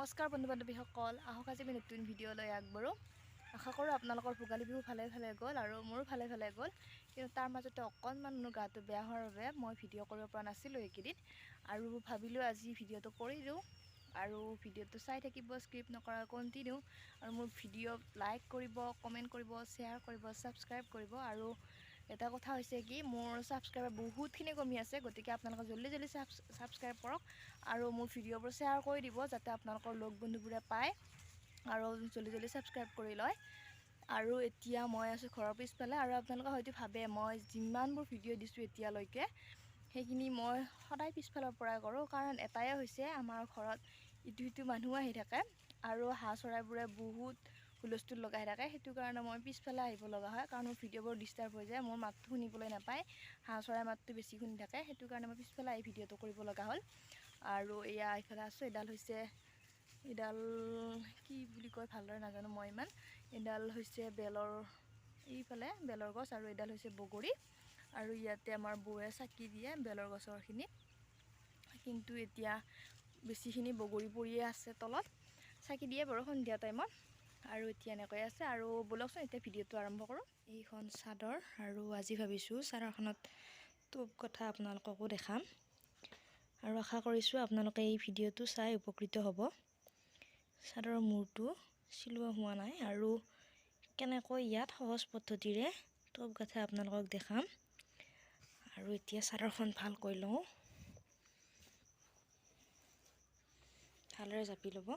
নমস্কাৰ বন্ধু বান্ধৱীসকল, আহক আজি আমি নতুন ভিডিঅ' লৈ আগবাঢ়োঁ। আশা কৰোঁ আপোনালোকৰ ভোগালী বিহু ভালে ভালে গ'ল আৰু মোৰো ভালে ভালে গ'ল। কিন্তু তাৰ মাজতে অকণমান মোৰ গাটো বেয়া হোৱাৰ বাবে মই ভিডিঅ' কৰিব পৰা নাছিলোঁ এইকেইদিন, আৰু ভাবিলোঁ আজি ভিডিঅ'টো কৰি দিওঁ। আৰু ভিডিঅ'টো চাই থাকিব, স্কিপ নকৰা কণ্টিনিউ। আৰু মোৰ ভিডিঅ' লাইক কৰিব, কমেণ্ট কৰিব, শ্বেয়াৰ কৰিব, ছাবস্ক্ৰাইব কৰিব। আৰু এটা কথা হৈছে কি, মোৰ ছাবস্ক্ৰাইবাৰ বহুতখিনি কমি আছে, গতিকে আপোনালোকে জল্দি জল্দি ছাবস্ক্ৰাইব কৰক আৰু মোৰ ভিডিঅ'বোৰ শ্বেয়াৰ কৰি দিব, যাতে আপোনালোকৰ লগ বন্ধুবোৰে পায় আৰু জল্দি জল্দি ছাবস্ক্ৰাইব কৰি লয়। আৰু এতিয়া মই আছোঁ ঘৰৰ পিছফালে। আৰু আপোনালোকে হয়তো ভাবে মই যিমানবোৰ ভিডিঅ' দিছোঁ এতিয়ালৈকে সেইখিনি মই সদায় পিছফালৰ পৰাই কৰোঁ, কাৰণ এটাই হৈছে আমাৰ ঘৰত ইটো সিটো মানুহ আহি থাকে আৰু হাঁহ চৰাইবোৰে বহুত হুলস্থুল লগাই থাকে। সেইটো কাৰণে মই পিছফালে আহিব লগা হয়, কাৰণ মোৰ ভিডিঅ'বোৰ ডিষ্টাৰ্ব হৈ যায়, মোৰ মাতটো শুনিবলৈ নাপায়, হাঁহ চৰাই মাতটো বেছি শুনি থাকে। সেইটো কাৰণে মই পিছফালে আহি ভিডিঅ'টো কৰিব লগা হ'ল। আৰু এয়া এইফালে আছোঁ। এডাল হৈছে, এডাল কি বুলি কয় ভালদৰে নাজানো মই ইমান। এডাল হৈছে বেলৰ, এইফালে বেলৰ গছ, আৰু এডাল হৈছে বগৰী। আৰু ইয়াতে আমাৰ বৌয়ে চাকি দিয়ে বেলৰ গছৰখিনিত, কিন্তু এতিয়া বেছিখিনি বগৰী পৰিয়ে আছে তলত। চাকি দিয়ে বাৰু সন্ধিয়া টাইমত। আৰু এতিয়া এনেকৈ আছে। আৰু ব'লকচোন এতিয়া ভিডিঅ'টো আৰম্ভ কৰোঁ। এইখন চাদৰ, আৰু আজি ভাবিছোঁ চাদৰখনত টোপ কথা আপোনালোককো দেখাম। আৰু আশা কৰিছোঁ আপোনালোকে এই ভিডিঅ'টো চাই উপকৃত হ'ব। চাদৰৰ মূৰটো চিলোৱা হোৱা নাই, আৰু কেনেকৈ ইয়াত সহজ পদ্ধতিৰে টোপ গাঁঠে আপোনালোকক দেখাম। আৰু এতিয়া চাদৰখন ভালকৈ লওঁ, ভালদৰে জাপি ল'ব।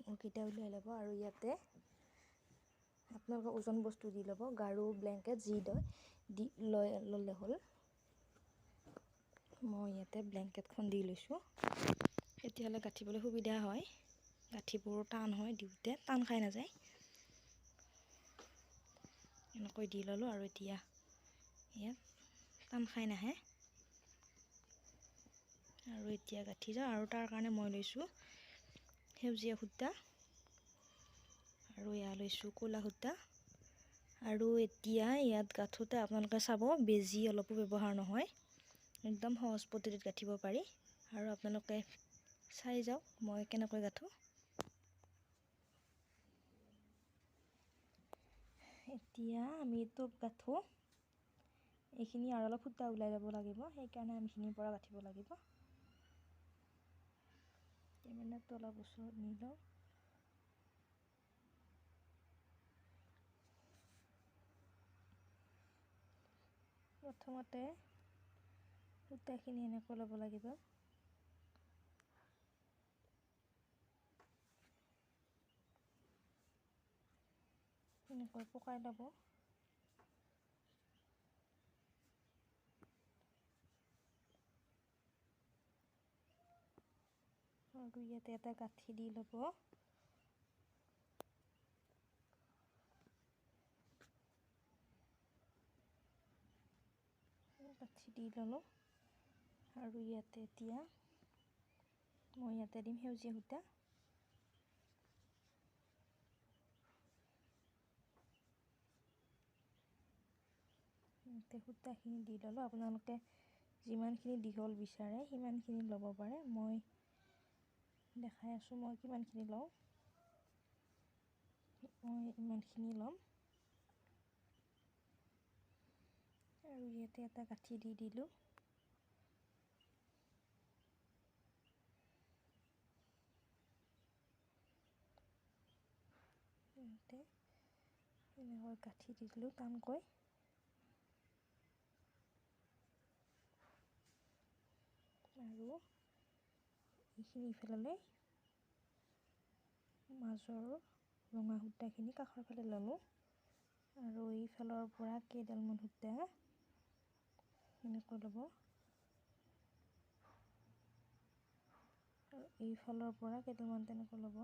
মূৰকেইটা উলিয়াই ল'ব। আৰু ইয়াতে আপোনালোকে ওজন বস্তু দি ল'ব, গাৰু, ব্লেংকেট যি দয় দি লৈ ল'লে হ'ল। মই ইয়াতে ব্লেংকেটখন দি লৈছোঁ, তেতিয়াহ'লে গাঁঠিবলৈ সুবিধা হয়, গাঁঠিবোৰ টান হয়, দিওঁতে টান খাই নাযায়। এনেকৈ দি ল'লোঁ। আৰু এতিয়া ইয়াত টান খাই নাহে। আৰু এতিয়া গাঁঠি যাওঁ। আৰু তাৰ কাৰণে মই লৈছোঁ সেউজীয়া সূতা, আৰু এয়া লৈছোঁ ক'লা সূতা। আৰু এতিয়া ইয়াত গাঁঠোতে আপোনালোকে চাব বেজী অলপো ব্যৱহাৰ নহয়, একদম সহজ পদ্ধতিত গাঁঠিব পাৰি। আৰু আপোনালোকে চাই যাওক মই কেনেকৈ গাঁঠো। এতিয়া আমি টোপ গাঁঠো। এইখিনি আৰু অলপ সূতা ওলাই যাব লাগিব, সেইকাৰণে আমি এইখিনিৰ পৰা গাঁঠিব লাগিব। কেমেৰাটো অলপ ওচৰত নি লওঁ। প্ৰথমতে সূতাখিনি এনেকৈ ল'ব লাগিব। এনেকৈ পকাই ল'ব। আৰু ইয়াতে এটা গাঁঠি দি ল'ব। গাঁঠি দি ল'লোঁ। আৰু ইয়াতে এতিয়া মই ইয়াতে দিম সেউজীয়া সূতা। ইয়াতে সূতাখিনি দি ল'লোঁ। আপোনালোকে যিমানখিনি দীঘল বিচাৰে সিমানখিনি ল'ব পাৰে। মই দেখাই আছোঁ মই কিমানখিনি লওঁ। মই ইমানখিনি ল'ম। আৰু ইয়াতে এটা গাঁঠি দি দিলোঁ। ইয়াতে এনেকৈ গাঁঠি দি দিলোঁ টানকৈ। আৰু এইখিনি ইফাললৈ মাজৰ ৰঙা সূতাখিনি কাষৰ ফালে ল'লোঁ। আৰু এইফালৰ পৰা কেইডালমান সূতা এনেকৈ ল'ব। আৰু এইফালৰ পৰা কেইডালমান তেনেকৈ ল'ব।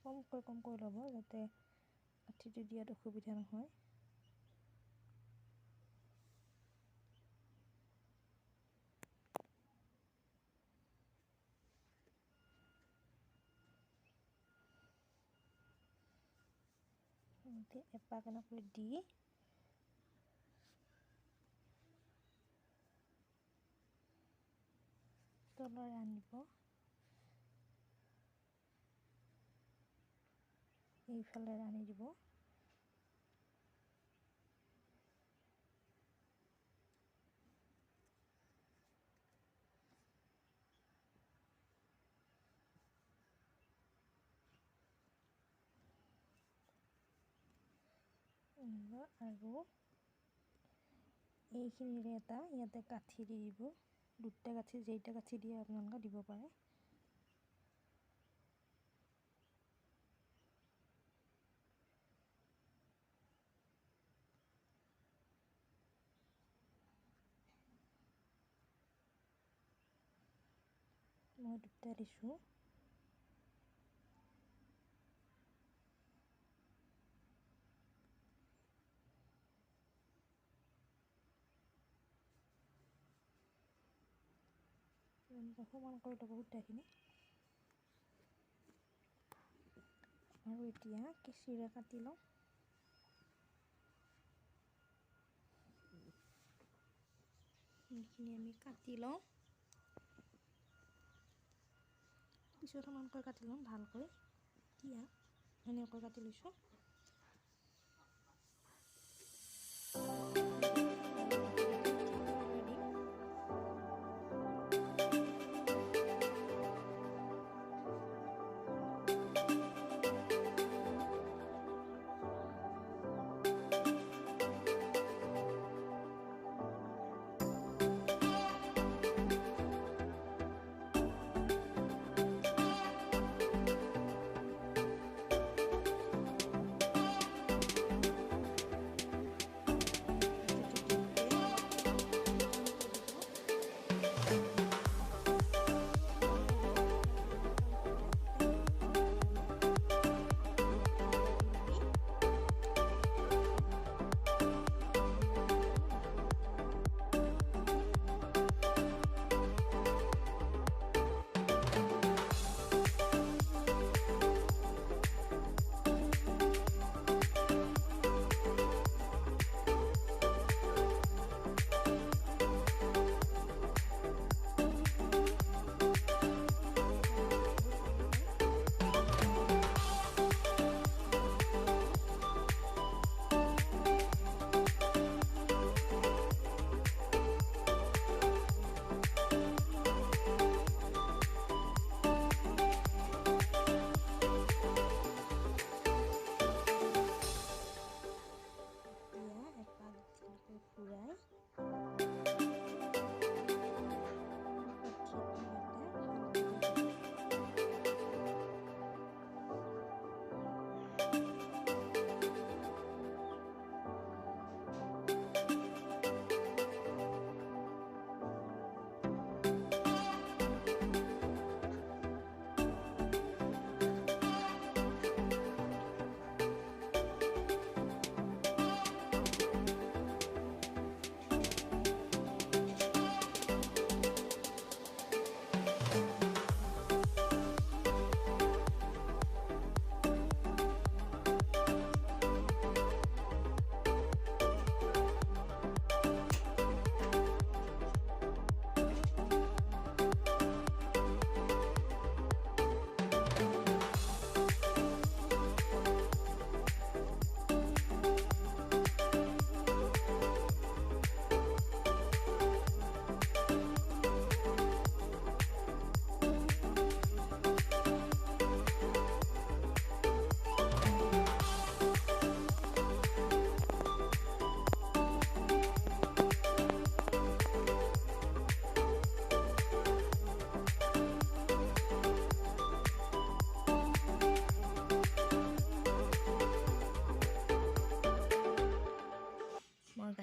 কমকৈ কমকৈ ল'ব, যাতে গাঁঠিটো দিয়াত অসুবিধা নহয়। এপাক এনেকৈ দি তলৰে আনিব, এইফালে আনি দিব। আৰু এইখিনিৰে এটা ইয়াতে গাঁঠি দি দিব, দুটা গাঁঠি, যেইটা গাঁঠি দিয়ে আপোনালোকে দিব পাৰে। মই দুটা দিছোঁ। সমান কৰি ল'ব সূতাখিনি। আৰু এতিয়া কেঁচিৰে কাটি লওঁ। এইখিনি আমি কাটি লওঁ, পিছত সমানকৈ কাটি ল'ম ভালকৈ। এতিয়া এনেকৈ কাটি লৈছোঁ।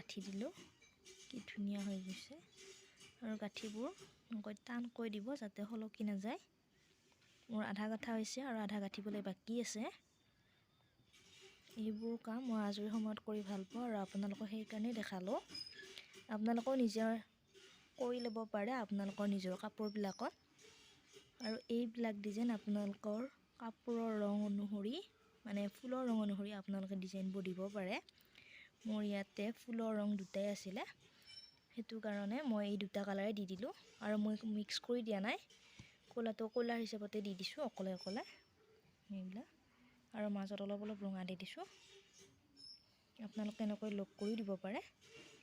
গাঁঠি দিলোঁ, কি ধুনীয়া হৈ গৈছে। আৰু গাঁঠিবোৰ এনেকৈ টানকৈ দিব যাতে সলকি নাযায়। মোৰ আধা গাঁঠা হৈছে আৰু আধা গাঁঠিবলৈ বাকী আছে। এইবোৰ কাম মই আজৰি সময়ত কৰি ভাল পাওঁ আৰু আপোনালোকক সেইকাৰণেই দেখালোঁ। আপোনালোকেও নিজৰ কৰি ল'ব পাৰে আপোনালোকৰ নিজৰ কাপোৰবিলাকত। আৰু এইবিলাক ডিজাইন আপোনালোকৰ কাপোৰৰ ৰং অনুসৰি মানে ফুলৰ ৰং অনুসৰি আপোনালোকে ডিজাইনবোৰ দিব পাৰে। মোৰ ইয়াতে ফুলৰ ৰং দুটাই আছিলে, সেইটো কাৰণে মই এই দুটা কালাৰে দি দিলোঁ। আৰু মই মিক্স কৰি দিয়া নাই, ক'লাটো ক'লাৰ হিচাপতে দি দিছোঁ অকলে অকলে এইবিলাক। আৰু মাজত অলপ অলপ ৰঙা দি দিছোঁ। আপোনালোকে এনেকৈ লগ কৰিও দিব পাৰে,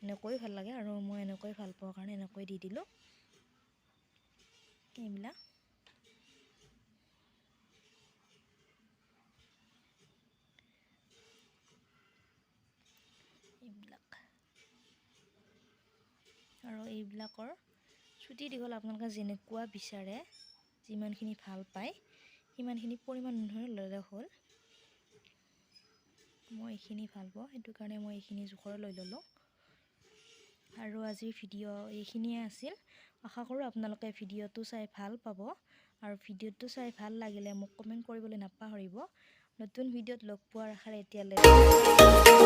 এনেকৈও ভাল লাগে। আৰু মই এনেকৈ ভাল পোৱাৰ কাৰণে এনেকৈ দি দিলোঁ এইবিলাক। এইবিলাক আৰু এইবিলাকৰ চুটি দীঘল আপোনালোকে যেনেকুৱা বিচাৰে, যিমানখিনি ভাল পায় সিমানখিনি পৰিমাণ অনুসৰি ল'লে হ'ল। মই এইখিনি ভাল পাওঁ, সেইটো কাৰণে মই এইখিনি জোখৰে লৈ ল'লোঁ। আৰু আজিৰ ভিডিঅ' এইখিনিয়ে আছিল। আশা কৰোঁ আপোনালোকে ভিডিঅ'টো চাই ভাল পাব। আৰু ভিডিঅ'টো চাই ভাল লাগিলে মোক কমেণ্ট কৰিবলৈ নাপাহৰিব। নতুন ভিডিঅ'ত লগ পোৱাৰ আশাৰে এতিয়ালৈ।